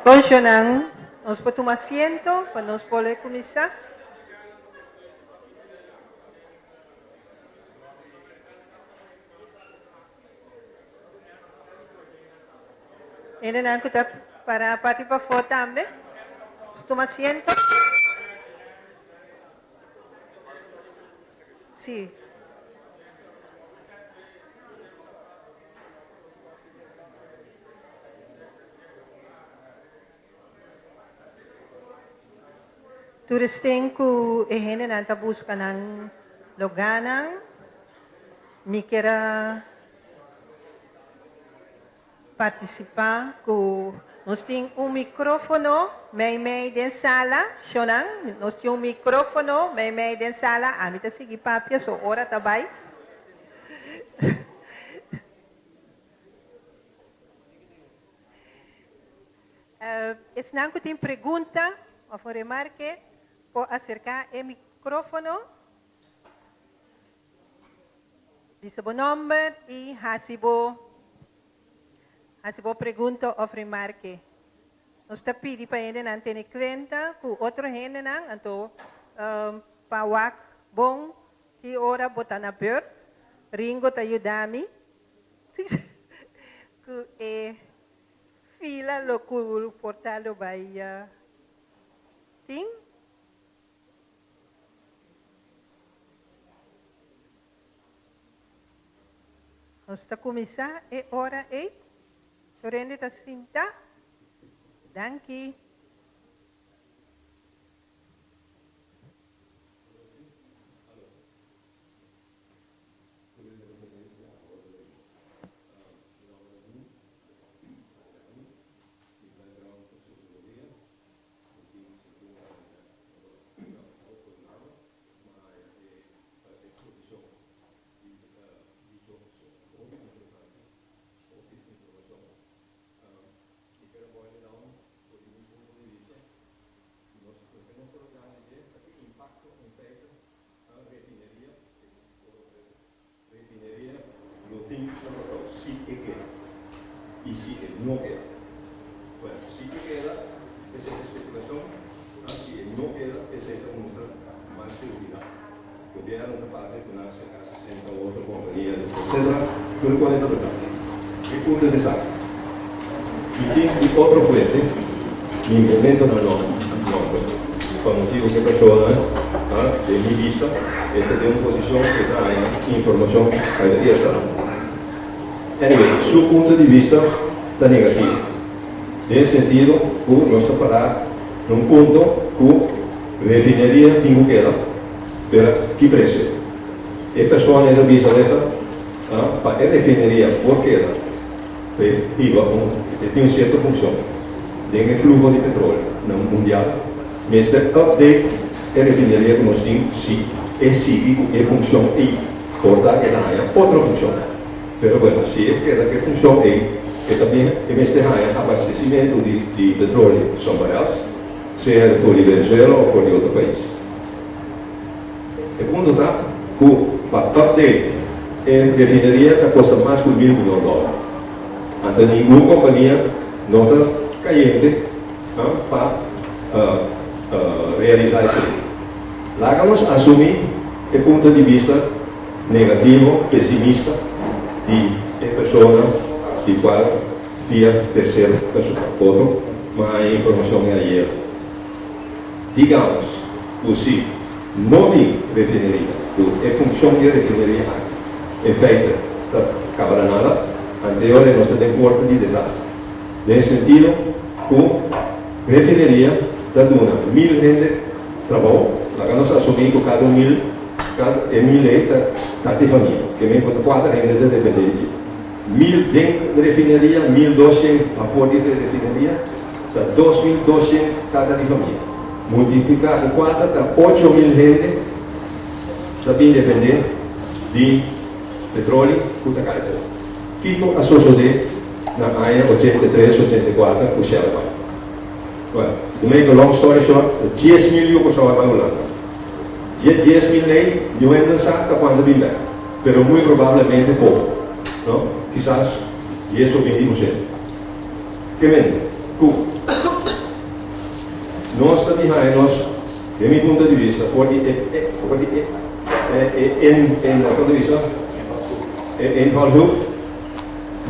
Bon shonnan, nos por tuma asiento pa nos bolbe kuminsá. Hendenan ku ta para parti pafó tambe, tuma asiento. Sí. Tur esten ku e hendenan ta buska nan logánan, mi kier a partisipá ku nos tin un mikrófono meimei den sala, shonnan, nos tin un mikrófono meimei den sala, ami ta sigui papia, so ora ta bai. Esnan ku tin pregunta òf un remarke por aserká e mikrófono, bisa bo nòmber i hasi bo hasi bo pregunta òf remarke. Nos ta pidi pa hendenan tene kuenta ku otro hendenan, anto pa wak bon ki ora bo ta na beurt. Ringo ta yuda mi. Ku e fila lo ku por ta lo bai tin. Nos ta kuminsá e ora ei. Tur hende ta sinta. Danki. Refineria no tin na Kòrsou si e keda i si e no keda. Bueno, si e keda esei ta spekulashon, a si e no keda esei ta mustra mas seguridat. Gobièrnu ta papia ku nan serka 60 otro kompania etcetera, pero kual e ta bèrdat? E punto ta esaki, Mi tin un otro fuente, mi momento na nòmber, pa motibu ku e persona a den mi bista e ta den un posishon ku e ta haña informashon pa e ta eerste hand. Anyway, su punto di bista ta negativo, den sentido ku nos ta pará na un punto ku refineria tin ku keda, pero ki presio? E persona e ta bisa weta pa e refineria por keda. E hiba un, e tin un sierto funcion den e fluho di petroleo na mundial. Mester update e refineria cu nos tin si e sigui cu e funcion ey. Por ta e ta haña otro funcion. Pero bueno, si e keda cu e funcion ey, e ta bin, e mester haña abastecimento di di petroleo somewhere else, sea for di Venezuela of for di otro pais. E punto ta cu pa update e refineria ta costa mas cu mil miyon dollar. Anto ningun compania no ta cayente pa realisa esey. Laga nos asumi e punto di bista negativo, pesimista di e persona di cual via tercer persona, otro, ma e informacion e ayer. Digamos ku si no bin refineria, ku e funshon di e refineria aki en feite ta kaba na nada, anteor e nos ta den porta di desastre. Den sentido ku refineria ta duna mil hende trabou, laga nos asumí ku kada un mil, kada e mil ei ta ta di famia, ke men ku ta kuater hende ta dependé di dje. Mil den refineria, 1200 afor di refineria. Ta 2200 tata di famia. Multipliká ku kuater ta 8000 hende ta bin dependé di petroli ku ta kai for. Kiko a sosodé na aña 83, 84 ku Shell bai? Well, to make a long story short, ta 10,000 yu Kòrsou a bai Hulanda. Dje 10,000 ei, niun hende sa ta kuantu bin bèk, pero muy probablemente poko, no? Kisas 10 o 20%. Ke men ku Nos ta di haña nos, den mi punto di bista, for di e, for di e, e, e, en, en, kon ta bisa? E invalhoek.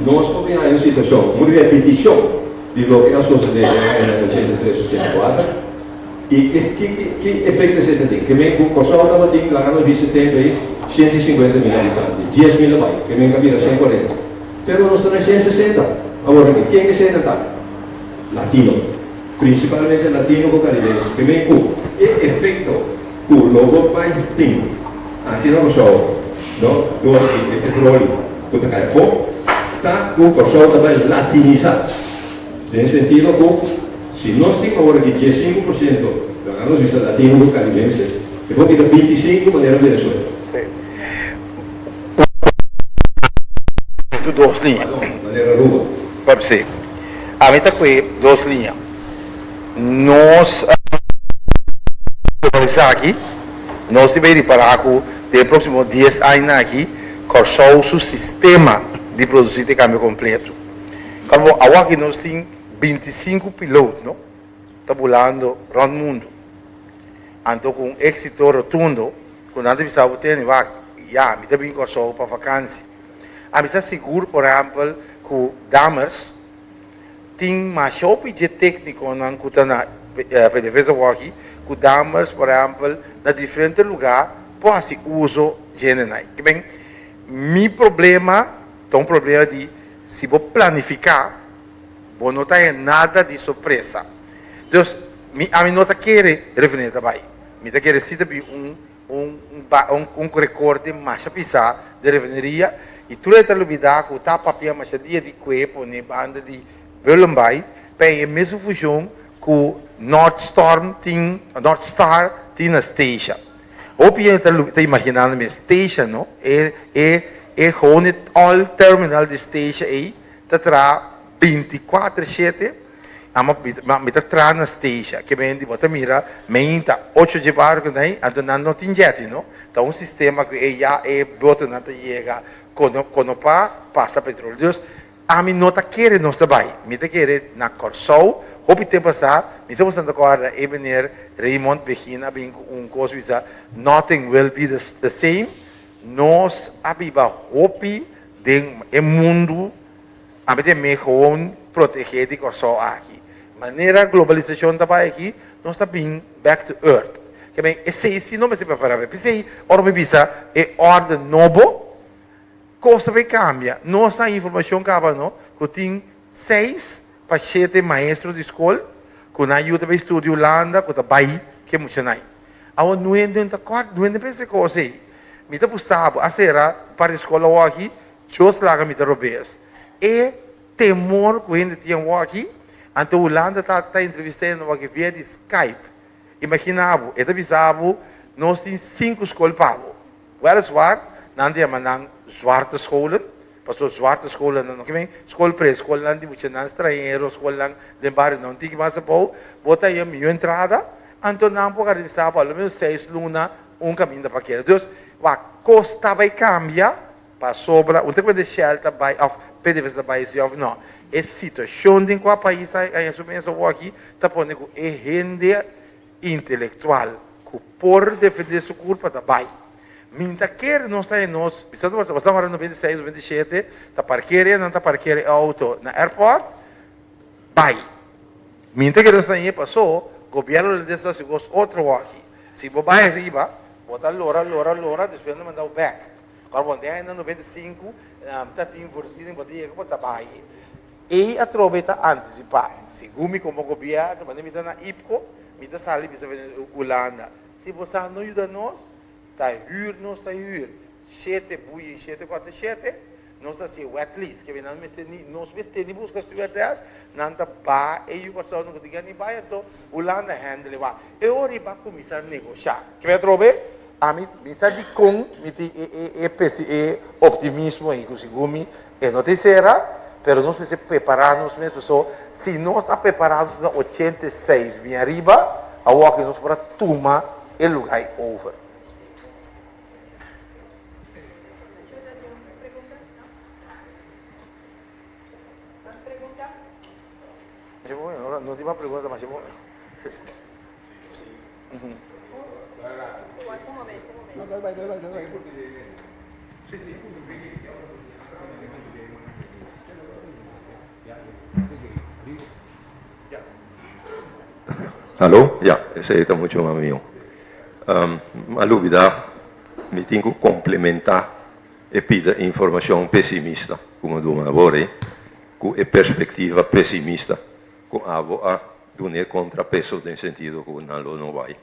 Nos por bin haña un situashon, un repetishon di loke a sosodé den añanan 83, 84. I es ki, ki, ki efekto esei ta tin? Ke men ku Kòrsou tabatin, laga nos bisa tempu ei, 150.000 habitante, 10.000 a bai, ke men ku a bira 140. Pero nos ta na 160 awor aki. Ken esei ta ta? Latino. Prinsipalmente latino ku karibense. Ke men ku e efekto ku lo bo bai tin aki na Kòrsou, no, dor di e petroli ku ta kai afó, ta ku Kòrsou ta bai latinisá. Den sentido ku si nos tin awor aki 15% laga nos bisa latino ku karibense, e por bira 25 manera Venezuela. Sí. Tu dos liña. Pardon, manera Aruba. Pap sí. Ami ta kue dos liña. Nos a globalisá aki, nos tin bay ripará ku den e próksimo 10 añanan aki Kòrsou su sistema di produsí ta kambia kompleto. Kòrbo awor aki nos tin 25 pilot no ta bulando rònt mundu. Anto ku un éksito rotundo ku nan ta bisa bo tene wak ya mi ta bin Kòrsou pa vakansi. Ami sa sigur por ehèmpel ku Dammers tin masha hopi dje téknikonan ku ta na PDVSA awor aki ku Dammers por ehèmpel na diferente lugá por hasi uso dje hendenan. Kiben mi problema ta un problema di Si bo planifiká, bo no ta haña nada di sorpresa. Dus, mi ami no ta kere refineria ta bai. Mi ta kere si ta bin un un un un rekorte masha pisá den refineria i tur e ta lubidá ku ta papia masha dia di kue pone banda di Bullenbaai pa e mesun fushon ku North Storm tin North Star tin na Statia. Hopi hende ta ta imaginando mi Statia no, e e e gewoon e oil terminal di Statia ei ta traha 24 shete, ama mi mi ta traha na Statia, ke men di bo ta mira meinta ocho dje barco nan anto nan no tin jetty no, ta un sistema ku e ya e botonan ta yega kono kono pa pasa petroleo. Dus Ami no ta kere nos ta bai, mi ta kere na Kòrsou. Hopi tempu pasá, mi sa boso ta kòrda e meneer Raymond Begin a bin ku un kos bisa nothing will be the same. Nos a biba hopi den e mundu, ami ta mei gewoon protegé di Kòrsou aki. Manera globalisashon ta bai aki, nos ta bin back to earth. Ke men esei si no mester prepará. P'esei ora mi bisa e orde nobo, Kos ta bay kambia. Nos a informashon kaba no ku tin 6 pa 7 maestro di skol ku nan yu ta bay studia Hulanda ku ta bay ke muchanan. Awor nuende no ta kòrda, nuende pensa e kos ei. Mi ta busta bo a sera un par di skol awoki, Dios laga mi ta robes. E temor ku hende tin awoki, anto Hulanda ta ta entrevista hende awoki via di Skype. Imagina bo, e ta bisa bo nos tin sinku skol pa bo. Weliswaar, nan ta yama nan zwarte scholen, pasobra zwarte scholen nan no ke men skol pre, skolnan di muchanan stranhero, skolnan den bario nan tin ki mas abou, bo ta haña mihó entrada, anto nan por garantisa bo a lo menos 6 luna un kaminda pa keda. Dus, wak, kos ta bai kambia pasobra un ta kuenta Shell ta bai òf PDVSA ta bai si òf no. E situashon den kua pais a haña su mes awoki ta pone ku e hende intelektual ku por defendé su kurpa ta bai. Mi ta kere nos ta nos, bisa ta basta ora 96, 97, ta parkere, nan ta parkere e outo na airport, bai. Mi ta kere nos ta pasó, gobièrnu holandés ta hasi kos otro aki. Si bo bai ariba, bo ta lora, lora, lora, despues nan manda bo bèk. Ora bo den aña 95, ta tin voorziening, bo ta yega, bo ta bai. Ei atrobe ta antisipá. Segun mi komo gobièrnu, manera mi ta na IPKO, mi ta sali bisa Hulanda, si bo sa no yuda nos, ta hür nos ta hür 7 Boeing 747, nos ta hasi wet lease, ke nan mester ni, nos mester ni buska stewardess, nan ta baha e yu Kòrsou no ku tin ni bai, anto Hulanda handle wak. E ora ei ba kuminsá negoshá. Ke atrobe, ami mi sa dikon mi tin e e e e optimismo ei ku segun mi e no ta sera, pero nos mester prepará nos mes, pasobra si nos a prepará nos na 86 bin ariba, awor ku nos por a tuma e lugá ei over. Mas pregunta? No tin mas pregunta, mas. Hallo? Ya, esei ta mucho mas mihó. A lubida mi tin ku komplementá e pida informashon pesimista ku mi a duna awor ei ku e perspektiva pesimista ku abo a dun'é kontrapeso den sentido ku nan lo no bai.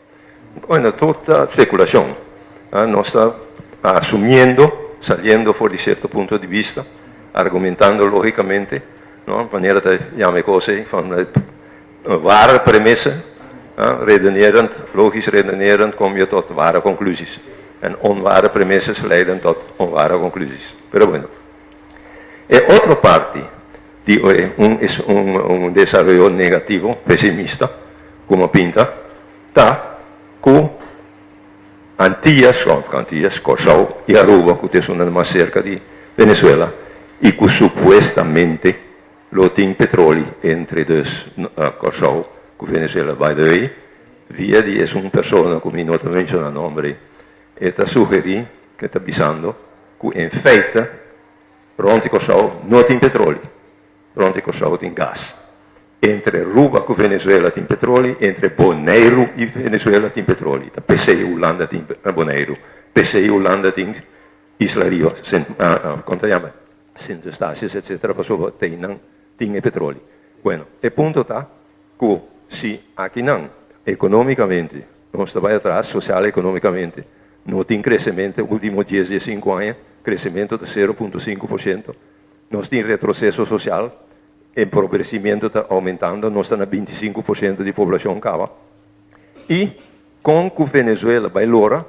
Bueno, tur ta spekulashon. Nos ta asumiendo, saliendo for di sierto punto di bista, argumentando lógikamente, no, manera ta yama e kos ei, van ware premissen, redenerend, logisch redenerend kom je tot ware conclusies. En onware premisses leiden tot onware conclusies. Pero bueno. E otro parti di un un desaroyo negativo, pesimista, como pinta, ta cu Antillas, Antillas, Corsou y Aruba, cu ta esunnan mas cerca di Venezuela y cu supuestamente lo tin petroli entre dus Corsou cu Venezuela. By the way, via di esun persona cu mi no ta menciona nomber, e ta sugeri, cu e ta bisando, cu en feite rond di Corsou no tin petroli, rond di Corsou tin gas. Entre Ruba cu Venezuela tin petroli, entre Boneiru y Venezuela tin petroli. Ta p'esey Hulanda tin Boneiru, p'esey Hulanda tin Isla Riba, con ta yama, Sint Eustatius etcetera, pasobra teinan tin e petroli. Bueno, e punto ta cu si akinan economicamente nos ta bay atras, social economicamente no tin crecemento ultimo dies, diescinco aña, crecemento ta 0.5%, nos tin retroceso social, Empobrecimiento ta aumentando, nos ta na 25% di poblacion caba. Y con cu Venezuela bay lora,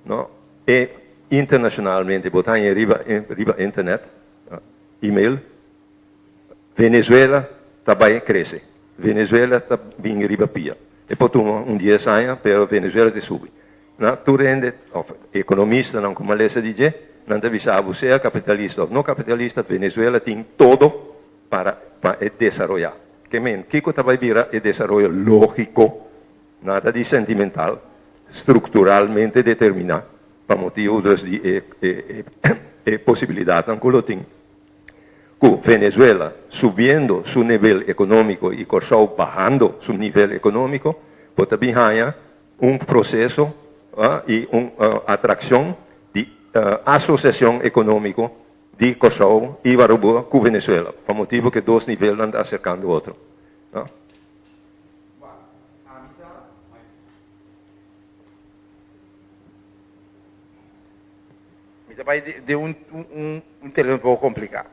no, e internacionalmente, bo ta haña riba, riba internet, email, Venezuela ta bay crece, Venezuela ta bin riba pia. E por tuma un dies aña, pero Venezuela ta subi. Na tur hende of economistanan cu malesa di dje, nan ta bisa abo sea capitalista of no capitalista, Venezuela tin todo para pa e desaroya. Ke men, kico ta bay bira e desaroyo logico, nada di sentimental, structuralmente determina pa motibo dus di e e e posibilidadnan cu lo tin. Cu Venezuela subiendo su nivel economico y Corsou bahando su nivel economico, bo ta bin haya Un proceso y un atraccion di asociacion economico di Corsou y Aruba cu Venezuela, pa motibo cu e dos nivelnan ta acercando otro. Mi ta bai den un tereno un poco complica.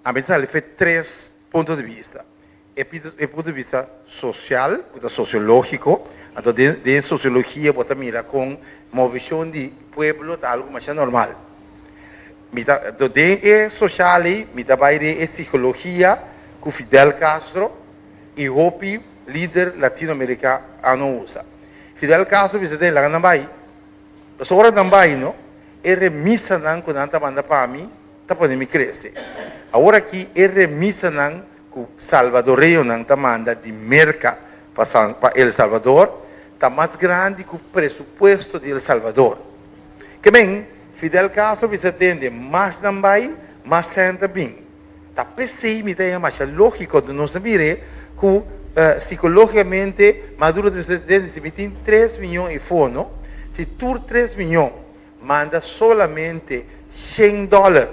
Ami ta sali fe tres punto di bista. E e punto di bista social, cu ta sociologico, anto den den sociologia bo ta mira con movecion di pueblo ta algo masha normal. Mi ta, anto den e social ey mi ta bay den e psicologia cu Fidel Castro y hopi lider latinoamericano usa. Fidel Castro bisa den laga nan bay. Pasobra ora nan bai no, e remisanan ku nan ta manda pa mi ta pone mi krese. Awor aki e remisanan ku salvadoreñonan ta manda di Merka pa San pa El Salvador ta mas grandi ku presupuesto di El Salvador. Ke men, Fidel Castro bisa tende mas nan bai, mas sèn ta bin. Ta p'esei mi ta haña masha lógiko di nos a mir'é ku sikológikamente Maduro ta bisa tende si mi tin tres miyon i fono, si tur tres miyon manda solamente shen dòler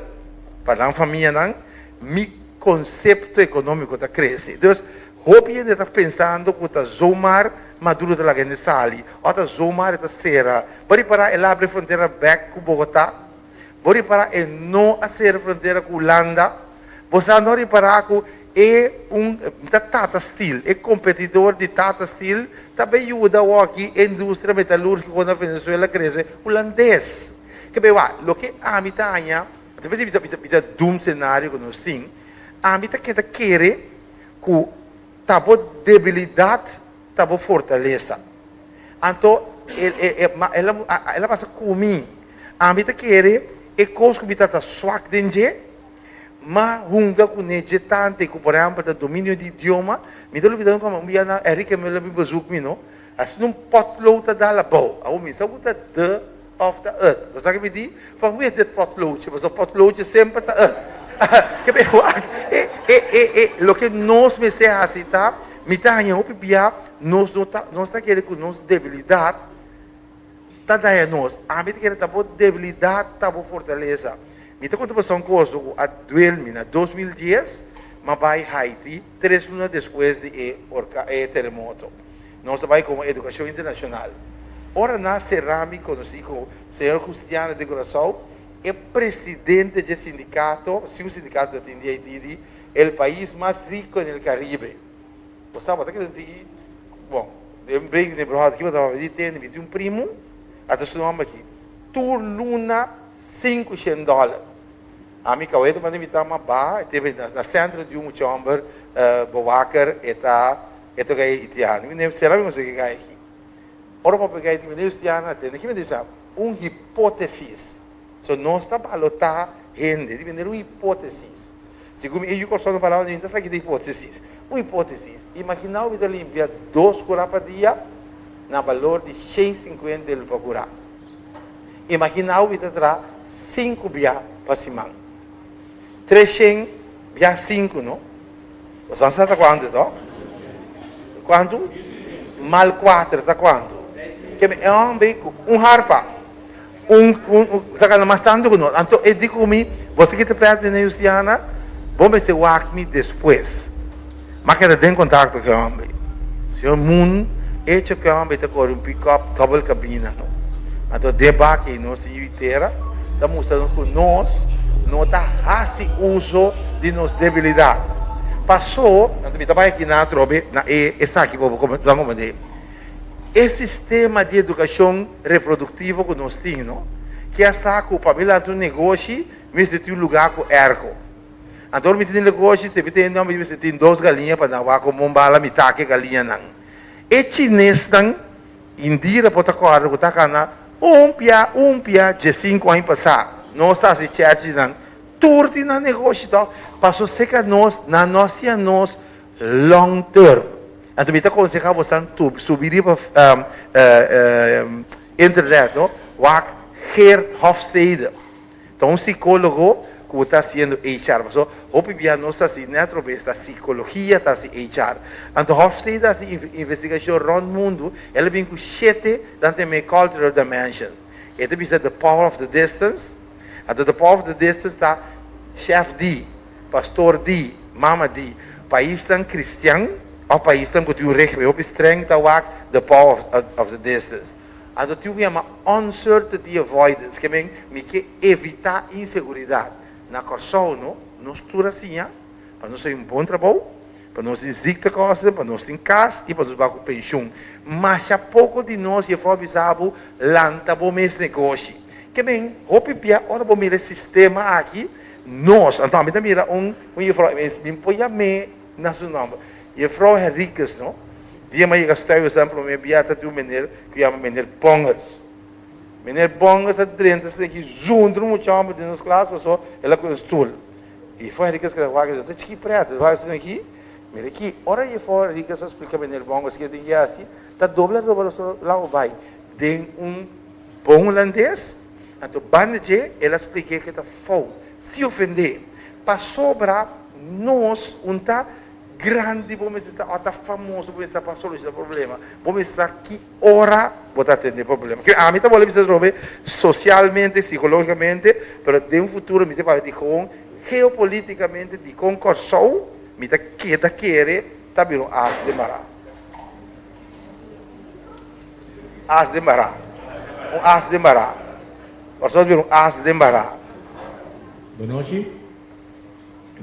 pa nan famianan, mi konsepto ekonómiko ta krese. Dus, hopi hende ta pensando ku ta zomaar Maduro ta laga hende sali òf ta zomaar e ta sera. Bo ripará el a abri frontera bèk ku Bogotá? Bo ripará e no a sera frontera ku Hulanda? Bo sa no ripará ku e un ta Tata Steel, e kompetidor di Tata Steel ta bay yuda awoki e industria metalurgiko na Venezuela krese hulandes. Ke bay wak, loke ami ta haña, ta bisa bisa bisa bisa doom scenario ku nos tin, ami ta keda kere ku ta bo debilidat ta bo fortalesa. Anto el e ma el a el a pasa ku mi. Ami ta kere e kos ku mi ta ta swak den dje, ma hunga kuné dje tante ku por ehèmpel ta dominio di idioma. Mi ta lubida un bia na Enrique Miller mi bezoek mi no. Asina un potlood ta dal abou. Awor mi sa ku ta de òf ta et. Bo sa ke mi di? Van wie is dit potloodje? Pasobra potloodje semper ta et. Ke mi wak e e e e loke nos mester hasi ta, mi ta haña hopi bia nos no ta nos ta kere ku nos debilidat ta daña nos. Ami ta kere ta bo debilidat ta bo fortalesa. Mi ta konta boso un kos ku a duel mi na 2010 m'a bai Haiti tres luna despues di e orka e teremoto. Nos a bai komo Edukashon Internashonal. Ora nan sera mi konosí ku señor Justiana de Curaçao, e presidente dje sindikato, si un sindikato ta tin di Haití, di el pais mas riko en el Caribe. Bo sa bo ta keda un tiki, bon, den break den brohado aki bo ta papia di tende, mi tin un primu, ata su nomber aki, tur luna 500 dòler. Ami kawé ta manda invitá ma ba, e teve na sentro di un mucha homber bewaker, e ta e ta gai itiano. Mi ne sera mi mester ke gai aki. Ora papia gai mi ne itiano a tende, ki mi debe sa? Un hipótesis. So nos ta balotá hende, di bender un hipótesis. Segun mi e yu Kòrsou na palabra di mi ta sa ki ta hipótesis. Un hipótesis, imaginá bo mi ta limpia dos kurá pa dia na balor di 650 el pa kurá. Imaginá bo mi ta traha sinku bia pa siman. Treshen bia sinku, no? Bo sa ta kuantu to? Kuantu? Mal kuater ta kuantu? Keme e hòmber ku un harpa, un un ta gana mas tantu ku nos. Anto e di ku mi, bo sa kita pèt mi na Justiana? Bo mester wak mi despues. M'a keda den kontakto ku e hòmber. Señor Moon, echo ku e hòmber ta kore un pikòp dòbel kabina no. Anto den baki nos tin yu tera ta mustra nos ku nos no ta hasi uso di nos debilidat. Pasó, anto mi ta bai aki na atrobe na e esaki ku bo ta komprendé. E sistema di edukashon reproduktivo ku nos tin no, ke a sa ku pa mi lanta un negoshi mi mester tin un lugá ku èrko. Anto ora mi tin negoshi si mi tin mi mester tin dos galiña pa nan wak komo un bala mi take galiñanan. E chinesnan Indira por ta kòrda ku ta kana un pia un pia 15 aña pasá. Nos ta hasi chèrchi nan tur tin nan negoshi tòg paso seka nos nan no hasi nos long term. Anto mi ta konsehá bosan subi riba internet no wak Geert Hofstede. Ta un psicologo cu ta haciendo HR. Pasobra hopi bia nos ta haci net robes, ta psicologia ta haci HR. Anto Hofstede a haci investigacion rond mundo, el a bin cu shete dan ta yama cultural dimension. E ta bisa the power of the distance. Anto the power of the distance ta chef di, pastor di, mama di. Paisnan cristian of paisnan cu tin un regimen hopi streng ta wak the power of the distance. Anto tin un yama uncertainty avoidance, ke men mi ke evitá inseguridat. Na Kòrsou no, nos tur a siña pa nos haña un bon trabou, pa nos tin ziektekosten, pa nos tin kas i pa nos bai ku penshun. Masha poko di nos jefrou a bisa bo lanta bo mes negoshi. Ke men hopi bia ora bo mira e sistema aki, nos, anto ami ta mira un un jefrou, mi por yam'é na su nòmber, jefrou Henriquez no. Dia m'a yega Stuyvesant prome bia ta tin un meneer ku yama meneer Bongers. Meneer Bongers a drenta esei aki zundra un mucha homber den nos klas paso el a kohe un stul. I for Henriquez keda wak esei ta chiki pret. El wak esei aki, mira aki. Ora juffrouw Henriquez a splika meneer Bongers ke tin ke hasi, ta dobla dobla los lago bai den un bon hulandes. Anto banda dje el a splik'é ke ta fout si ofend'é pasobra nos un ta Grandi bo mester ta ota famoso bo mester ta pa soluciona problema. Bo mester sa ki ora bo ta atende problema. Ke ami ta bolbe bisa atrobe socialmente, psicologicamente, pero den futuro mi ta papia di gewoon geopoliticamente dikon Kòrsou mi ta keda kere ta bira un as den bará. As den bará. Un as den bará. Kòrsou ta bira un as den bará. Bonochi.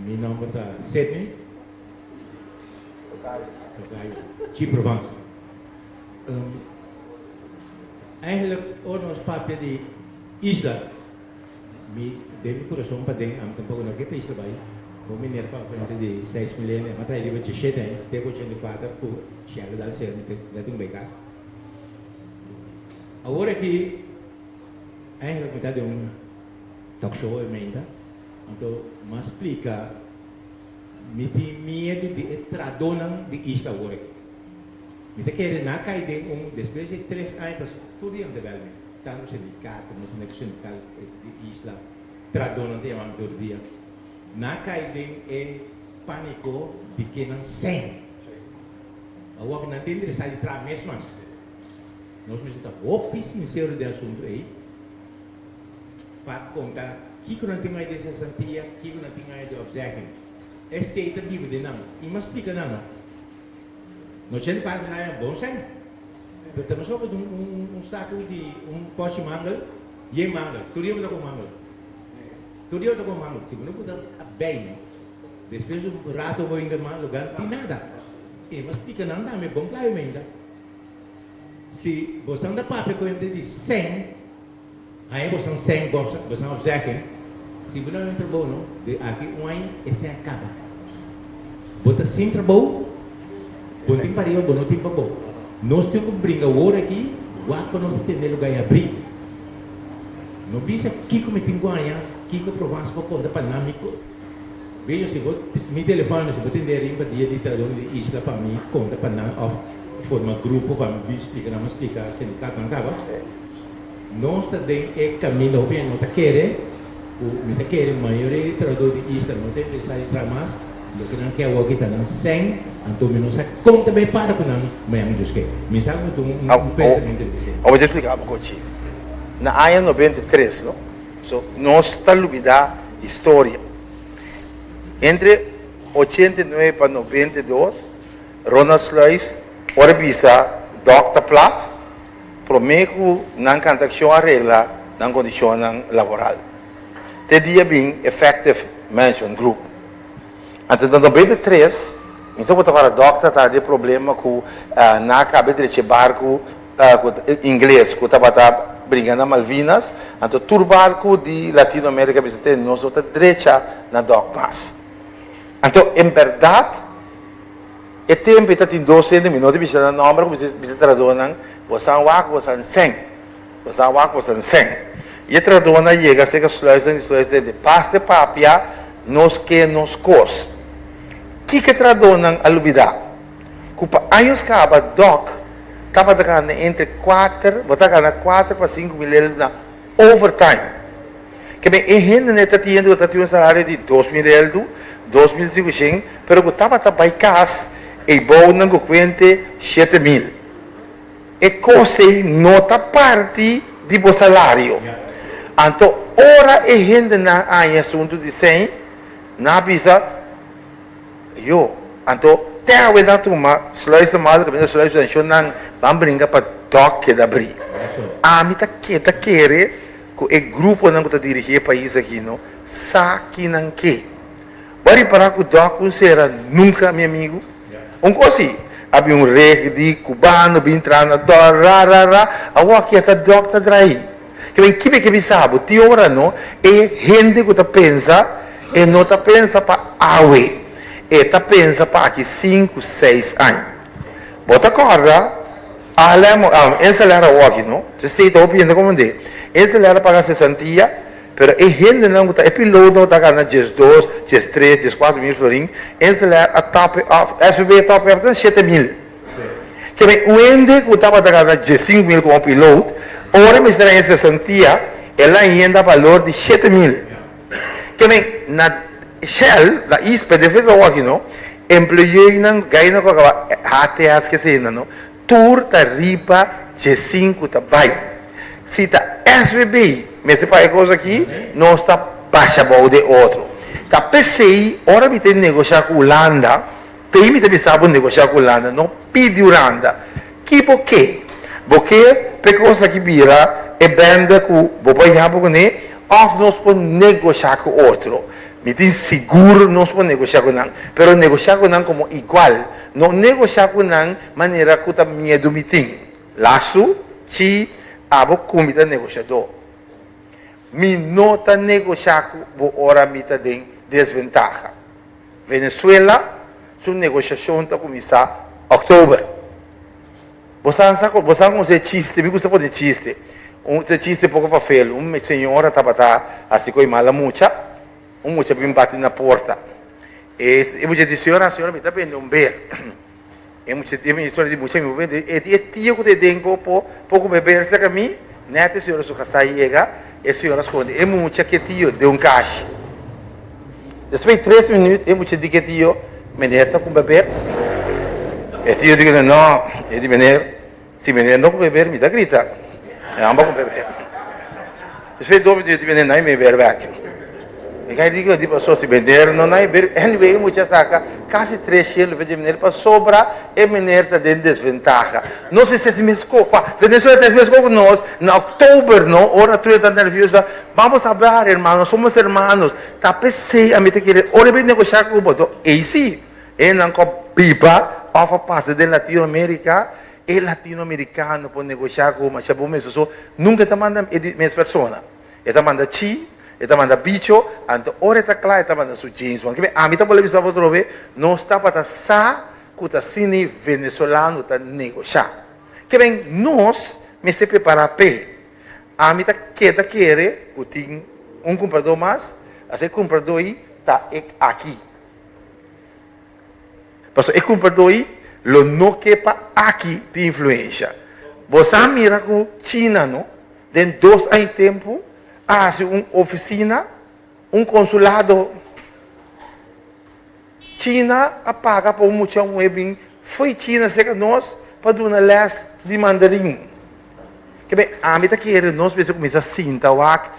Mi nomber ta Sidney Tocayo, Chi Provence. Eigenlijk ora nos papia di isla, mi den mi kurason paden ami tampoco no ke pa isla bai. Bo meneer papia antes di seis milenia, mi a trae riba 17 aña te ku 84 ku Shell a dal ser mi te dati un bai kas. Awor aki eigenlijk mi ta den un talk show e meinta. Anto m'a splika, Mi tin miedu di e tradonan di isla awor aki. Mi ta kere nan a kai den un despues di tres aña pasobra tur dia nan ta bel mi, tantu sindikato, mester na ku sindikal di isla, tradónan ta yama mi tur dia. Nan a kai den e pániko di ke nan sèn. Awor ku nan ta interesá di traha mes mas. Nos mester ta hopi sinsero den asuntu ei pa konta kiko nan tin mai di sesantia, kiko nan tin ai di opzegging. Esei ta biba den nan. I mas splika nan no. No chende parke haña bon sèn. Pero ta mesora ku un saku di un pòchi mangel, yen mangel. Tur dia bo ta ku mangel. Tur dia bo ta ku mangel. Si bo no por ta bei no. Despues di un rato bo hinka man lugar no tin nada. E mas splika nan tambe bon klayo meinta. Si bosan ta papia ku hende di sèn, haña bosan sèn, bosan opzegging, si bo no haña un trabou no, di aki un aña e sèn a kaba. Bo ta sin trabou, bo no tin pa riba, bo no tin pa bou. Nos tin ku bringa wor aki, wak pa nos ta tende lugá i abrí. No bisa kiko mi tin ku haña, kiko Provence por konta pa nan, mi Bello si bo mi telefono si bo tende rin pa dia di tradon di isla pa mi konta pa nan of forma grupo pa mi bin splika nan mi splika sindikatonan kaba nos ta den e kaminda hopi hende no ta kere ku mi ta kere mayoria di trabador di isla no ta interesá di traha mas loke nan ke awor ki ta nan sèn anto mi no sa kon ta bai para ku nan mañana Dios ke mi sa ku mi ta un pensamiento di esei. Awor mi ta splika bo kochi na aña 93 no so nos ta lubida historia. Entre 89 pa 92, Ronald Sluis por a bisa Dòkter Plat promé ku nan kanta akshon a regla nan kondishonnan laboral. Te dia bin Effective Management Group. Anto na 93, mi ta por ta kòrda Dòkter ta den problema ku nan a kaba e drecha e barku ku ingles ku tabata bringa na Malvinas, anto tur barku di Latino Amerika bisa te nos no ta drecha na dòk mas. Anto en bèrdat e tempu ei ta tin dos hende, mi no ta bisa nan nòmber, ku bisa bisa trahadónan, bosan wak, bosan sèn, bosan wak, bosan sèn. I e trahadónan a yega serka Sluisnan i Sluisnan di pas te papia nos ke nos kos. Kiko e trahadónan a lubidá? Ku pa años kaba Dòk tabata gana entre kuater, bo ta gana kuater pa 5000 eldo na overtime. Ke men e hendenan ta tin hende ku ta tin un salario di 2000 eldo, 2500, pero ku tabata bai kas ei bounan ku kuente 7000. E kos ei no ta parti di bo salario. Anto ora e hendenan haña asuntu di sèn, nan a bisa, Yo, anto te awe nan tuma sluis de malo kaminda sluis penshon nan ban bringa pa dòk keda bri. Ami ta keda kere ku e gruponan ku ta dirigí e pais aki no sa ki nan ke. Bo a ripará ku dòk un sera nunka mi amigu? Un kos si, a bin un reg di kubano bin traha na dòk ra ra ra, awor aki ata dòk ta drai. Ke men kibe ke bisa bo? Tin ora no, e hende ku ta pensa, e no ta pensa pa awe, e ta pensa pa aki sinku, seis aña. Bo ta kòrda Haarlem, Inselair awoki no? Esei ta hopi hende komand'é. Inselair a paga sesantia, pero e hendenan ku ta, e pilotonan ku ta gana 12, 13, 14 mil florin, Inselair a top e òf, SVB a top e òf ta 7000. Keme un hende ku tabata gana 15.000 komo pilot, ora e mester haña sesantia, el a haña balor di 7000. Keme na Shell, na is, PDVSA awor aki no, employeenan, gainan ku a kaba HTS ke eseinan no, tur ta riba 15 ta bai. Si ta SVB mester paga e kos aki, nos ta basha bou den otro. Ta p'esei ora mi ta negoshá ku Hulanda, Tei mi ta bisa bo negoshá ku Hulanda, no pidi Hulanda. Ki bo ke? Bo ke p'e kos aki bira e bende ku bo por yaba kuné òf nos por negoshá ku otro? Mi tin sigur nos por negoshá ku nan, pero negoshá ku nan komo igual, no negoshá ku nan manera ku ta miedu mi tin. Lastu, Chi, abo ku mi ta negoshadó. Mi no ta negoshá ku bo ora mi ta den desventaha. Venezuela su negoshashon ta kuminsá òktober. Bo sa sa bo sa kon e chiste, mi gusta pone chiste. Un e chiste poko fafel. Un señora tabata hasi ko'i mala mucha, un mucha bin bati na porta. E e mucha di, Señora, señora mi ta bende un ber. E mucha e ministro di mucha mi bende e di e tio ku ta den ko po poko beber saka mi nèt e señora su kasá yega e señora skonde e mucha ku e tio den un kashi. Despues di tres minüt e mucha di ku e tio meneer ta ku beber? E tio di ku no e di meneer si meneer no ku beber mi ta grita e amba ku beber. Despues di dos minüt e di meneer nai beber bèk. E kai di di paso si meneer no nai beber anyway e mucha saka kasi tres shelu fe di meneer pasobra e meneer ta den desventaha. Nos mester si mes kopa Venezuela ta mes kopa ku nos na oktober no ora tur e ta nervioso vamos hablar hermanos somos hermanos ta pesey ami ta kere ora e bin negosha ku bo to ey si e nan ku biba of a pasa den Latino America e latino americano por negosha ku masha bo mes paso nunca e ta manda e di mes persona. E ta manda chi, e ta manda bicho, anto ora e ta kla e ta manda su James Bond. Kibe ami ta bolbe bisa bo atrobe, nos tabata sa ku ta asina venezolano ta negoshá. Kibe nos mester prepará p'e. Ami ta keda kere ku tin un kumpradó mas, asina e kumpradó ei ta e aki. Pasobra e kumpradó ei lo no ke pa aki tin influensha. Bo sa mira ku China no, den dos aña tempu a hasi un ofisina, un konsulado. China a paga pa un mucha muhé bin fo'i China serka nos pa duna lès di mandarin. Kebe ami ta kere nos mester kuminsá sinta wak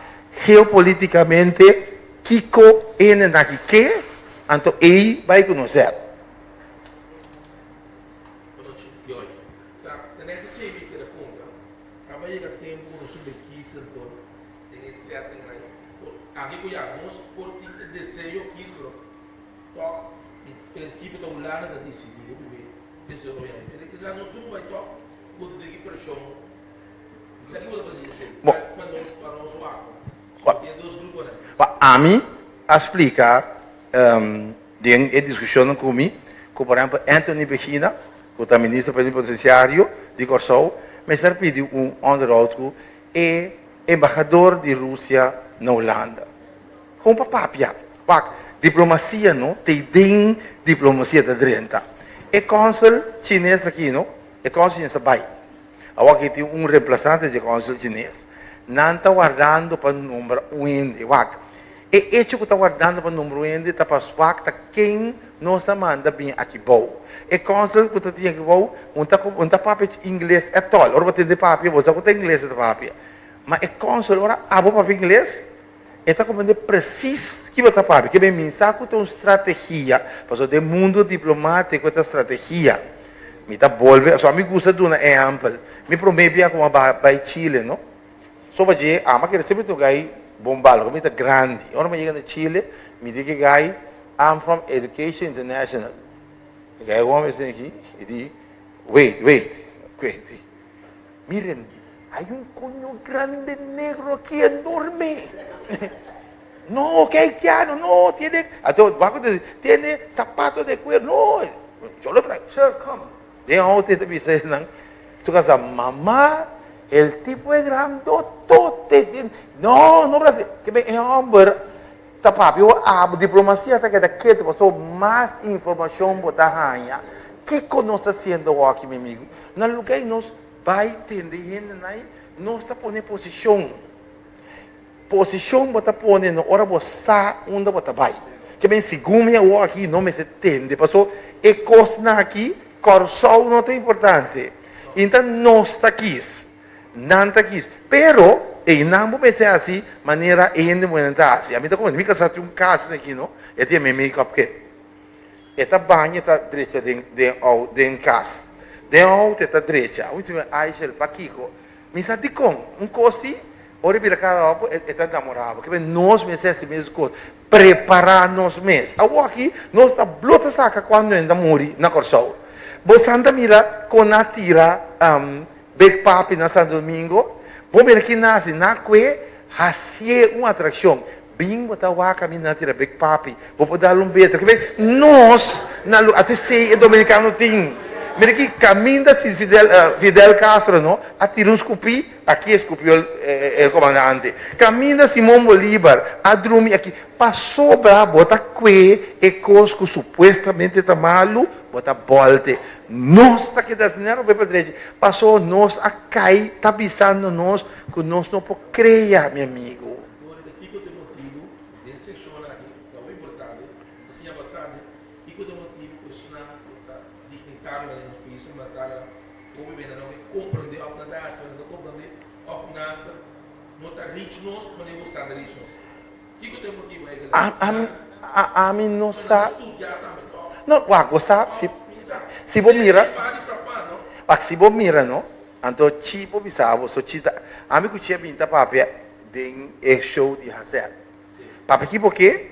geopolitikamente kiko hende nan aki ke, anto ei bai ku nos zet. Kaba yega tempu ku nos tin kis anto den e setting nan por aki ku ya nos por tin e deseo kis pero tòg di prinsipio ta Hulanda ta disidí hopi be desaroyá tene kisa nos tur bai tòg ku ta den ki preshon esaki bo ta bisa esei Bo pa nos pa nos wak den dos gruponan. Pa ami a splika den e diskushonnan ku mi ku por ehèmpel Anthony Begina ku ta minister plenipotensiario di Kòrsou, mester pidi un onderhoud ku e embahador di Rusia na Hulanda. Kon pa papia? Wak, diplomasia no t'ei den diplomasia ta drenta. E kònsel chines aki no, e kònsel chines ta bai. Awor aki tin un remplasante di e kònsel chines. Nan ta wardando pa nombra un hende. Wak, E echo ku ta wardando pa nombra un hende ta pa swak ta ken nos a manda bin aki bou. E kònsel ku ta tin aki bou un ta un ta papia ingles at all. Ora bo tende papia bo sa ku ta ingles e ta papia. Ma e kònsel ora abo papia ingles e ta komprende presis ki bo ta papia. Ke men sa ku ta un strategia pasobra den mundo diplomatiko ta strategia. Mi ta bolbe pasobra mi gusta duna ehèmpel. Mi promé bia ku mi a bai Chile no. Soba dje, ama kere semper tin un gai bon bal, ku mi ta grandi. Ora mi yega na Chile, mi di ki gai, I'm from Education International. E gai wou mi aki, e di, wait, wait, wait. Miren, hay un coño grande negro aki enorme. No, ke haitiano, no, tiene, anto wak ku tiene zapato de cuero, no, yo lo traigo, sir, come. Den auto e ta bisa esnan su casa, Mama, el tipo e grandotote. No, no brasi. Ke ben e homber ta papia bo abo, diplomacia ta keda ketu pasobra mas informacion bo ta haña. Kiko nos ta haciendo awaki, mi amigo? Na lugar di nos bai tende hendenan, nos ta pone posicion. Posishon bo ta pone no ora bo sa unda bo ta bai. Ke men segun mi awor aki no mester tende paso e kosnan aki Kòrsou no ta importante. Inta nos ta kis, nan ta kis. Pero einan bo mester hasi manera e hende muhernan ta hasi. Ami ta komenta mi kasá tin un kas aki no, e tin e make up kit. E ta baña e ta drecha den den den kas. Den outo e ta drecha. Ami si Aishel pakiko? Mi sa dikon. Un kos si, ora e bira kara op, e ta namorá bo. Kibé nos mester hasi mes kos, prepará nos mes. Awoki nos ta blo ta saka kuando hende ta muri na Kòrsou. Bo san ta mira kon nan a tira Big Papi na Santo Domingo? Bo mira ki nan hasi, nan a kue hasié un atrakshon. Bin bo ta wak ami nan a tira Big Papi. Bo por dal un beter. Kibé nos na lu, ate esei e dominikano tin. Mira aki, kaminda si Fidel, Fidel Castro no a tira un skupí, aki e skupió el komandante. Kaminda Simón Bolívar a drumi aki, pasobra bo ta kue e kos ku supuestamente ta malu, bo ta bòlte. Nos ta keda asina rob'é pa drechi, paso nos a kai ta bisando nos ku nos no por krea, mi amigu. Dor di kiko ta e motibu den sekshon aki ta hopi importante, ta siña bastante kiko ta e motibu ku esnan ku ta dignitarionan den nos pais, mandatarionan, hopi bes nan no ke komprende òf nan ta hasi nan no komprende òf nan ta no ta reach nos manera ku sa ta reach nos. Kiko ta e motibu eigenlijk? Ami no sa. Nan ta studia tambe tòg? No, wak bo sa, si si bo mira, wak si bo mira no, anto chi por bisa bo, so chi ta, ami ku chi a bin ta papia den e show di Hazel. Papia ki porque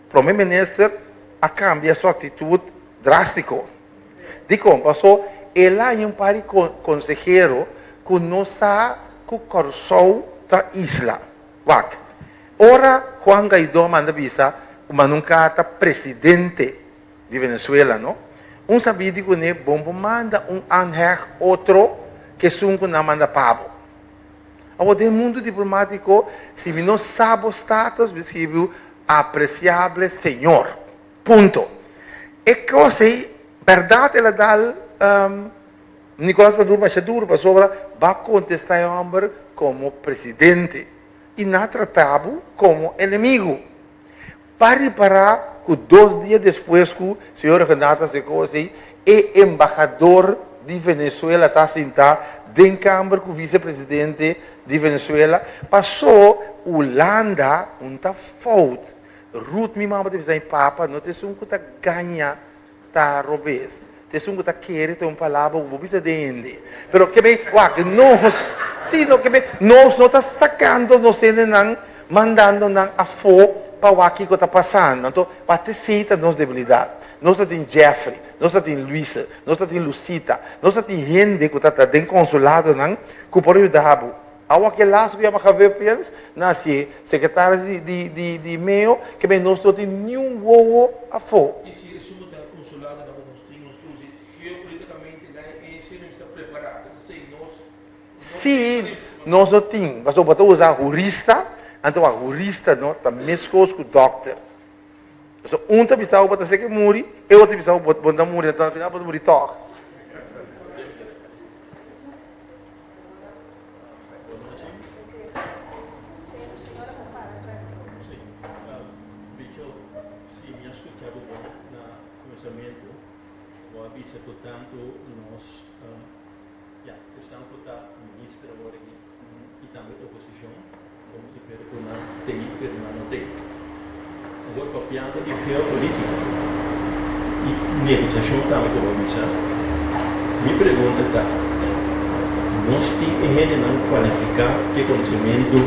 Prome Minister a cambia su actitud drastico. Dicon? Paso el a haña un par di consehero cu no sa cu Corsou ta isla. Wak, ora Juan Guaidó manda bisa cu manda un carta presidente di Venezuela no, un sabí di cune bon por manda un aanheg otro cu esun cu nan manda pa bo. Awor den mundu diplomátiko, si mi no sa bo status, mi skibi apresiable señor. Punto. E kos ei, bèrdat el a dal Nicolas Maduro masha duru pasobra bo a kontestá e hòmber komo presidente i nan a trata bo komo enemigu. Pa ripará ku dos dia despues ku señor Regenat a hasi e kos ei, e embahador di Venezuela ta sintá den kamber ku visepresidente di Venezuela, pasó Hulanda un ta fout. Ruth mi mama ta bisa mi papa no ta esun ku ta gaña ta robes. Ta esun ku ta kere ta un palabra ku bo bisa den hende. Pero ke bay wak nos si no ke bay nos no ta sakando nos hendenan mandando nan afó pa wak kiko ta pasando. Anto wak esei ta nos debilidat. Nos ta tin Jeffrey, nos ta tin Luisa, nos ta tin Lucita, nos ta tin hende ku ta ta den konsuladonan ku por yuda bo. Awa ke las ku yama Javier Prins na hasié sekretaris di di di di meo ke bay nos no tin niun wowo afó. I si esun ku ta konsolado na bo nos tin nos tur si geopoliticamente na e ese nos ta prepará ta esei nos no Si nos no tin pasobra bo ta usa hurista anto wak hurista no ta meskos ku dòkter pasobra un ta bisa bo bo ta seke muri e otro ta bisa bo bo no ta muri anto al final bo ta muri tòg. Bicho, si mi a scucha bo bon na cuminsamentu, bo a bisa cu tantu nos, ya, esnan cu ta minister awor aki y tambe oposicion, como si fuera cu nan tei pero nan no tei. Awor papiando di geopolitica y negociacion tambe cu bo a bisa, mi pregunta ta, nos tin e hendenan cualifica cu e conocimento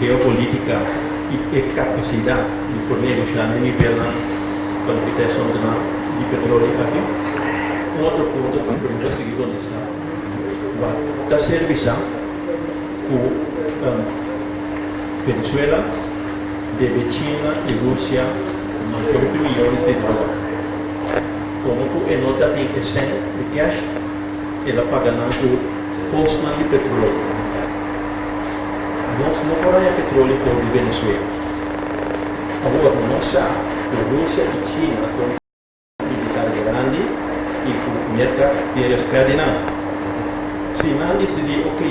geopolitica y e capacidad di por negocia na e nivelnan pa loke ta e asuntonan di petroleo aki? Un otro punto cu mi ta sigui contesta, wak ta ser bisa cu Venezuela debe China y Rusia mas di hopi miyones di dolar. Como cu e no ta tin e cen di cash, el a paga nan cu cosnan di petroleo. Nos no por haña petroleo for di Venezuela. Awor nos sa cu Rusia y China ta un militar grandi y cu Merca tin respet di nan. Si nan dicidi, ok,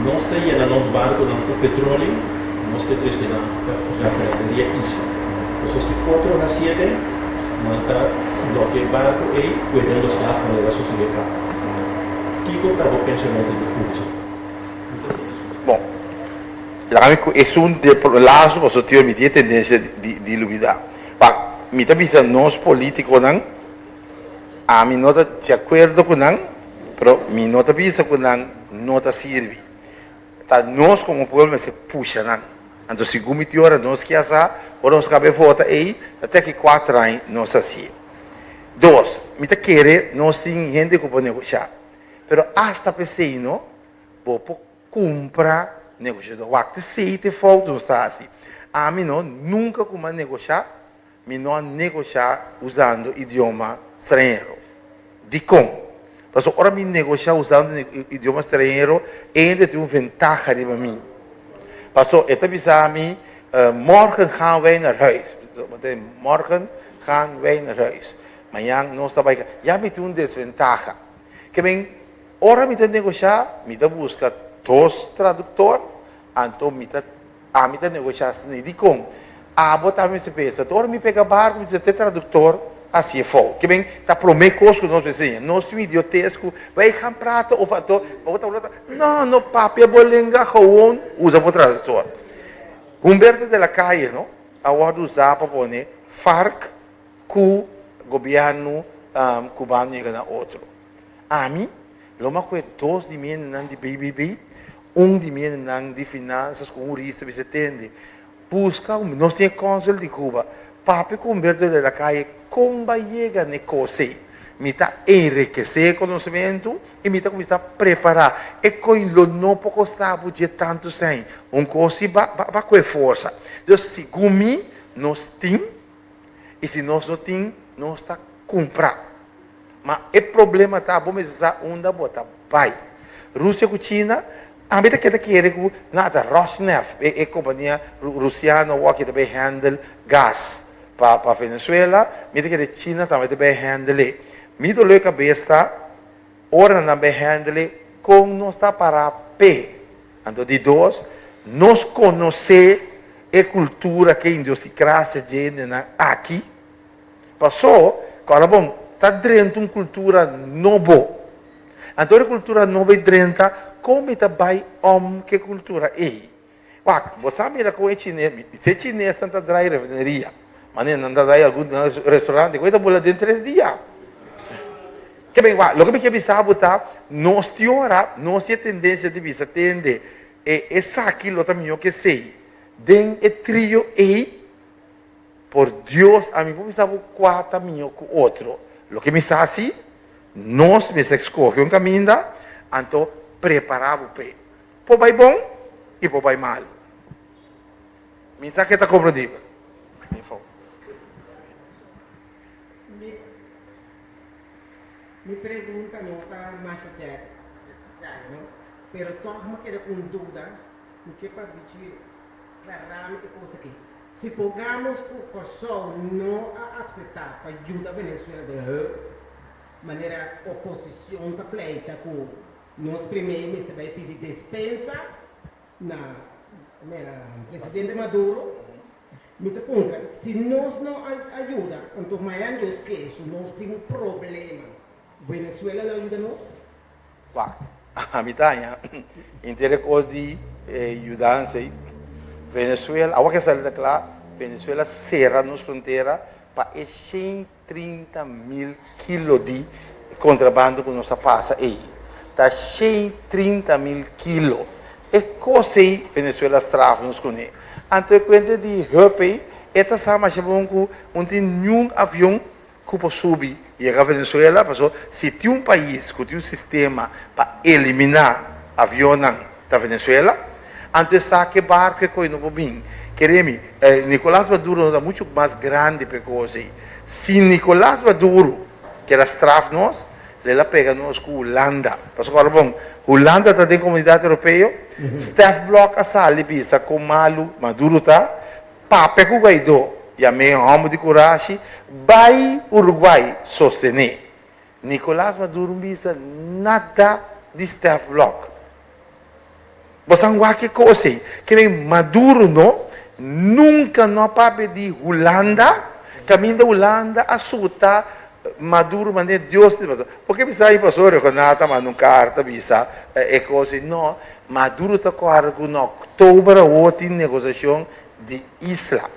nos ta yena nos barconan cu petroleo, nos ta trece nan pa rafineria Isla. Pasobra si otro haciete, nan ta bloke e barco ey cu e den los lag manera sosode caba. Kico ta bo pensamento di Urso? Mi ta sinti susto. Bon, laga mi cu esun de lazo pasobra tio mi tin e tendencia di lubida. Pa mi ta bisa nos politiconan, ami no ta di acuerdo cu nan, pero mi no ta bisa cu nan no ta sirbi. Ta nos como pueblo mester pusha nan. Anto segun mi tin ora nos kia sa, ora nos caba e vota ey, ta te aki cuater aña nos ta hacié. Dos, mi ta kere nos tin hende cu por negosha. Pero hasta p'esey no, bo por Cumpra negociador. Wak te sei te fout nos ta haci. Ami no nunca cu m'a negocia, mi no a negocia usando idioma stranhero. Dicon? Pasobra ora mi negoshá usando idioma stranhero, e hende tin un ventaha riba mi. Pasobra e ta bisa mi, Morgen gaan wij naar huis. Morgen gaan wij naar huis. Mañan nos ta bai ka. Ya mi tin un desventaha. Ke men, ora mi ta negoshá, mi ta buska dos traduktor, anto mi ta Ami ta negoshá asina. Dikon? Abo tambe mester pensa. Ora mi pega barku, mi ta te traduktor hasi e fout. Ke men ta promé kos ku nos mester siña. Nos tin idiotes ku bai gaan prata of anto bo ta ta no, no papia bo lenga gewoon usa bo traduktor. Humberto de la Calle no a wòrdu usá pa pone FARC ku gobièrnu kubano yega na otro. Ami lo m'a kue dos di mi hendenan di BBB, un di mi hendenan di finansas ku un hurista bisa tende, buska un, nos tin e kònsel di Cuba, papia ku Humberto de la Calle kon bai yega n'e kos ei. Mi ta enrekesé e konosementu i mi ta kuminsá prepará. E koi lo no por kosta bo dje tantu sèn. Un kos si ba ba kue forsa. Dus segun mi nos tin i si nos no tin nos ta kumpra. Ma e problema ta bo mester sa unda bo ta bai. Rusia ku China, ami ta keda kere ku nan ta Rosneft, e kompania rusiano awor ki ta bai handle gas pa pa Venezuela, mi ta kere China tambe ta bai handle e. Mi dolor e kabes ta ora nan bai handle e kon nos ta para p'e. Anto di dos, nos konosé e kultura ku e idiosikrasia dje hendenan aki. Pasó, kòrda bon, ta drenta un kultura nobo. Anto ora e kultura nobo ei drenta, kon mi ta bai om ku e kultura ei? Wak, bo sa mira kon e chines, si e chinesnan ta drai refineria, manera nan ta drai algun restaurante, kon e ta bula den tres dia. Ke ben, wak, loke mi ke bisa bo ta, nos tin ora, nos tin e tendensia di bisa, tende, e esaki lo ta mihó ke esei. Den e trio ei, Por Dios, ami por bisa bo kua ta mihó ku otro. Loke mi sa si, nos mester skohe un kaminda, anto prepará bo p'e. Por bai bon i por bai malu. Mi sa ke ta komprendibel. Info. Mi mi pregunta no ta masha detaye no, pero tòg mi keda ku un duda, mi ke pa Richie Klarami e kos aki. Supongamos ku Kòrsou no a akseptá pa yuda Venezuela den hulp, manera oposishon ta pleita ku nos primer mester bai pidi despensa na presidente Maduro. Mi ta puntra, si nos no a yuda, anto mañan Dios ke su nos tin un problema, Venezuela lo a yuda nos? Wak, ami ta haña henter e kos di yudansa ei. Venezuela, awor ke sali ta kla, Venezuela sera nos frontera pa e 130 mil kilo di kontrabando ku nos a pasa ei. Ta 130 mil kilo. E kos ei Venezuela straf nos kuné. Anto e kuenta di hulp ei, e ta sa masha bon ku no tin niun avion ku por subi yega Venezuela, paso si tin un pais ku tin un sistema pa eliminá avionnan ta Venezuela, anto e sa ke barku e koe no por bin. Kere mi, Nicolas Maduro no ta muchu mas grandi pa e kos ei. Si Nicolas Maduro kier a straf nos, lo el a pega nos ku Hulanda. Pasobra ora bon, Hulanda ta den Komunidat Europeo, Stef Blok a sali bisa kon malu Maduro ta, Papia ku Guaidó, yam'é hòmber di kurashi, bai Uruguay sostené. Nicolás Maduro no bisa nada di Stef Blok. Bo sa wak e kos ei. Ke men Maduro no, nunka no a papia di Hulanda, kaminda Hulanda a suta Maduro manera Dios ta bisa. Por ke bisa ei pasobra Regonata manda un karta bisa e kos ei. No, Maduro ta kòrda ku na òktober awor tin negosiashon di isla.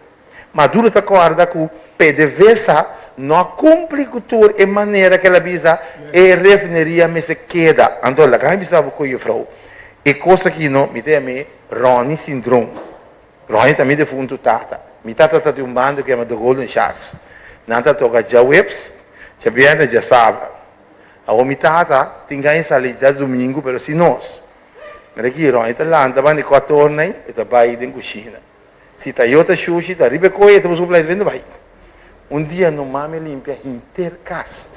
Maduro ta kòrda ku PDVSA no a kumpli ku tur e manera ku el a bisa e refineria mester keda. Anto laga mi bisa bo ku jufrou, e kos aki no, mi ta yam'é Ronnie Sindroom. Ronnie ta mi defuntu tata. Mi tata ta di un banda ku yama The Golden Sharks. Nan ta toka djaweps, djabièrnè, djasabra. Awor mi tata tin gana di sali djadumingu pero sin nos. Mira ki Ronnie ta lanta banda di kuator ei, e ta bai den kushina. Si ta yo ta shushi, ta riba e koe, e ta busca un playa, ta bende bai. Un dia no mami a limpia henter kas.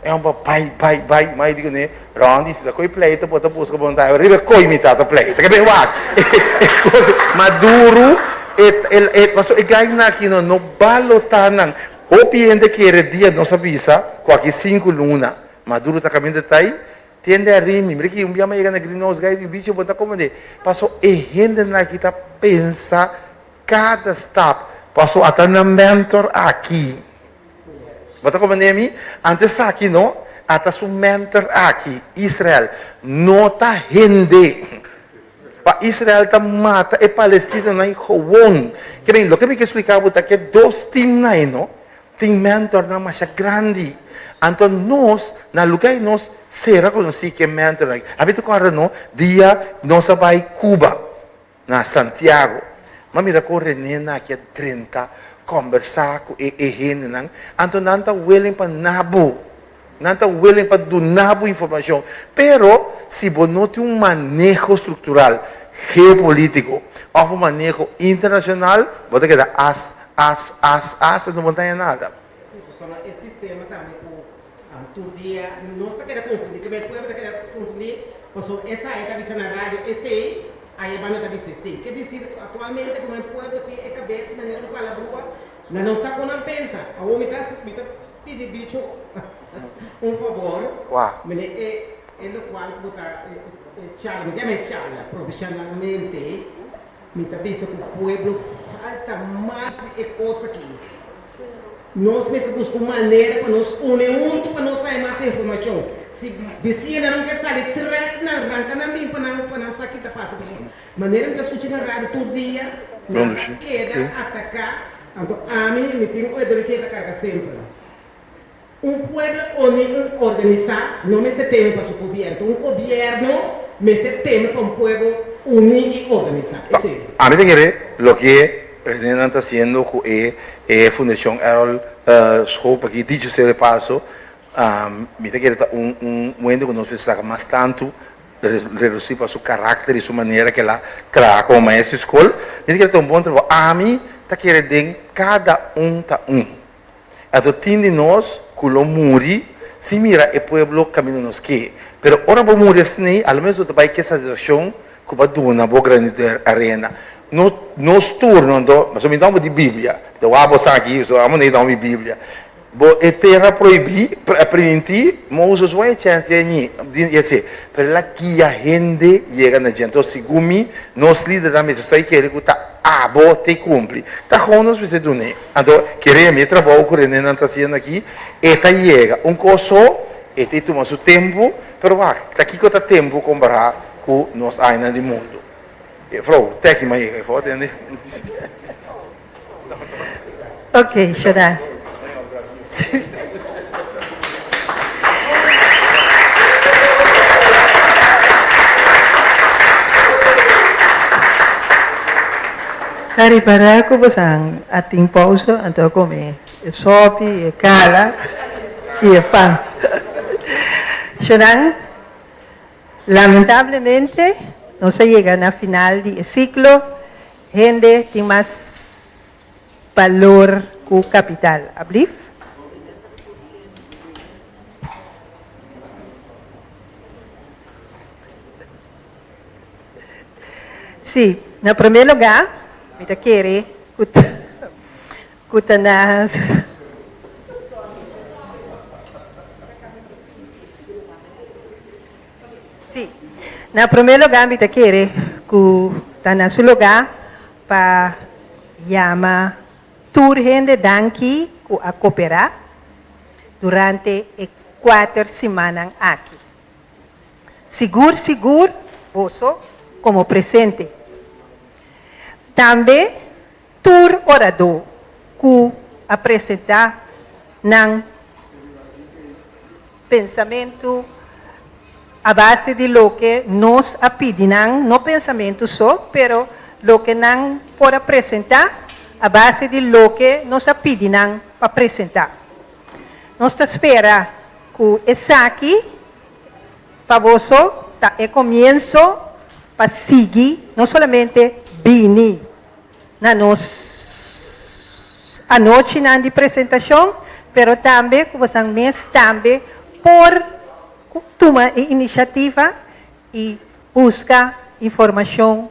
E homber bai, bai, bai, ma e di kuné, Rondi, si ta koi pleito bo ta buska bo ta riba e koi mi ta ta pleito. Ke ben wak. E kos Maduro e e paso e gainan aki no no balotá nan. Hopi hende kere dia nos a bisa ku aki sinku luna Maduro ta kaminda ta ei, tende a rimi. Mira ki un bia mi a yega na Greenhouse gai di bichi bo ta komende. Paso e hendenan aki ta pensa kada stap. Paso ata nan mentor aki. Bo ta comprende mi? Anto esaki no, ata su mentor aki, Israel, no ta hende. Pa Israel ta mata e palestinonan gewoon. Ke ben, loke mi ke splika bo ta ke dos teamnan ei no, tin mentornan masha grandi. Anto nos, na luga di nos sera konosí ke mentornan aki. Abi ta kòrda no, dia nos a bai Cuba. Na Santiago, m'a mira kon René na aki a drenta kòmbersá ku e e hendenan, anto nan ta willing pa na bo, nan ta willing pa duna bo informashon, pero si bo no tin un maneho struktural geopolítiko òf un maneho internashonal, bo ta keda as, as, as, as, anto bo no ta haña nada. Sí, pasobra e sistema tambe ku tur dia nos ta keda konfundí, ke men pueblo ta keda konfundí, pasobra esei ta bisa na radio esei, Aya banda ta bisa esei. Ke disir aktualmente ku e pueblo tin e kabes manera un kalabrua, nan no sa kon nan pensa. Awor mi ta mi ta pidi bicho un fabor, Kua? mene e e lokual ku bo ta e charla, mi ta yama e charla profeshonalmente, mi ta bisa ku pueblo falta mas di e kos aki. Nos mester buska un manera pa nos une huntu pa nos haña mas informashon. Si bisiñanan no ke sali trèk nan, ranka nan bin pa nan pa nan sa ki ta pasa. Pasobra manera mi ta skucha na radio tur dia, nan ta keda ataká. Anto ami mi tin un ideologia ta karga semper. Un pueblo uni i organisá no mester teme pa su gobièrnu. Un gobièrnu mester teme pa un pueblo uní i organisá. Esei. Ami ta kere loke Presidente ta haciendo cu e e Fundacion Errol Schoop aki, dicho sea de paso, mi ta kere ta un un wende cu nos mester saca mas tanto reduci pa su caracter y su manera cu el a traha como maestro di scol, mi ta kere ta un bon trabao. Ami ta kere den cada un ta un. Anto tin di nos cu lo muri sin mira e pueblo caminda nos ke. Pero ora bo muri asina, a lo menos bo ta bay ke satisfaccion cu bo a duna bo granito di arena. No nos tur, no anto, pasobra mi ta homber di Biblia. Mi ta wak bo sa aki, pasobra amo ta homber di Biblia. Bo e tera prohibi, primintí, Moses wak e chance di añi, di hesé. Pero el a guia hende yega na dje. Anto segun mi, nos lidernan mester sta kere cu ta abo te cumpli. Ta gewoon nos mester dun'é. Anto, kere mi e trabou ku Renénan ta hasiendo aki, e ta yega. Un kos so, e ta tuma su tempu, pero wak, ta kiko ta tempu kompará ku nos añanan di mundu? Juffrouw, tèki mi a yega afó, tende. Ok, Shona. Ta ripará ku bosan a tin pouso anto a kome e sopi, e kala i e pan. Shonan, lamentablemente nos a yega na final di e siklo. Hende tin mas balor ku kapital. Ablief? Sí, na promé lugá mi ta kere ku ku ta na Sí, na promé lugá mi ta kere ku ta na su lugá pa yama tur hende danki ku a koperá durante e kuater simannan aki. Sigur sigur boso komo presente. Tambe tur oradó ku a presentá nan pensamentu a base di loke nos a pidi nan, no pensamentu so, pero loke nan por a presentá a base di loke nos a pidi nan pa presentá. Nos ta spera Ku esaki pa boso ta e komienso pa sigui no solamente bini na nos anochinan di presentashon, pero tambe ku bosan mes tambe por tuma e inisiativa i buska informashon.